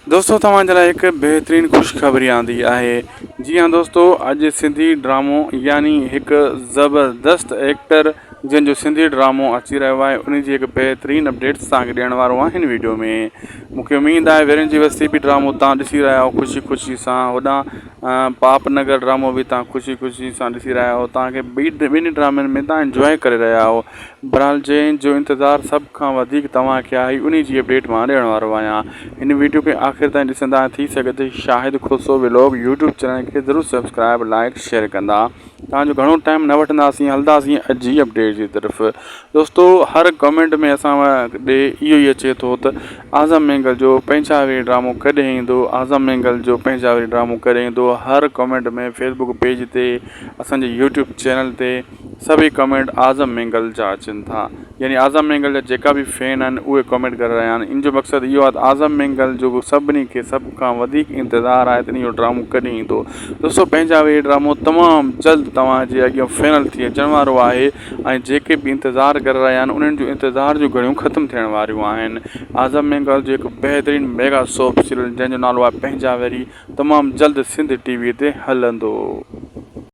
دوستو توهان جي لاء هڪ بهترين خوشخبري آندي آهي جي ها دوستو اڄ سنڌي ڊرامو يعني هڪ زبردست ايڪٽر جنهن جو سنڌي ڊرامو اچي رهيو آهي ان جي هڪ بهترين اپڊيٽس توهان کي ڏيڻ وارو آهيان هن ويڊيو ۾ مون کي اميد آهي ويرين جي وستي به ڊرامو توهان ڏسي رهيا آهيو خوشي خوشي سان هوڏانهن پاپ نگر ڊرامو به توهان خوشي خوشي سان ڏسي رهيا آهيو توهان کي ٻنهي ڊرامن ۾ توهان انجواء ڪري رهيا آهيو بھرحال جنهن جو انتظار سڀ کان وڌيڪ توهان کي آهي انهي جي اپڊيٽ مان ڏيڻ وارو آهيان هن ويڊيو کي آخر تائين ڏسندا ۽ ٿي سگهي ته Shahid Khoso vlog YouTube channel کي ضرور سبسڪرائب لائڪ شيئر ڪندا توهان جو گهڻو ٽائيم نه وٺنداسين هلنداسين اڄ جي اپڊيٽ جي طرف دوستو هر ڪمينٽ ۾ اسان ڏي اهو ئي اچي ٿو ته اعظم مينگل جو پنهنجا وري ڊرامو ڪڏهن ايندو اعظم مينگل جو پنهنجا وري ڊرامو ڪڏهن ايندو هر ڪمينٽ ۾ فيسبوڪ پيج تي اسان جي يوٽيوب چينل تي سڀئي ڪمينٽ اعظم مينگل جا اچن ٿا يعني اعظم مينگل جا جيڪا به فين آهن اهي ڪمينٽ ڪري رهيا آهن ان جو مقصد اهو آهي ته اعظم مينگل جو سڀني کي سڀ کان وڌيڪ انتظار آهي ته ان جو ڊرامو ڪڏهن ايندو دوستو پنهنجا اهي ڊرامو تمام جلد توهان جي اڳيان فائنل ٿي اچڻ وارو آهي ۽ جيڪي به انتظار ڪري رهيا آهن انهن جو انتظار جون گهڙيون ختم ٿيڻ واريون آهن اعظم مينگل جو هڪ بهترين ميگا سوپ سيريل جنهن جو نالو آهي پنهنجا ويري تمام جلد سنڌ ٽي وي تي هلندو.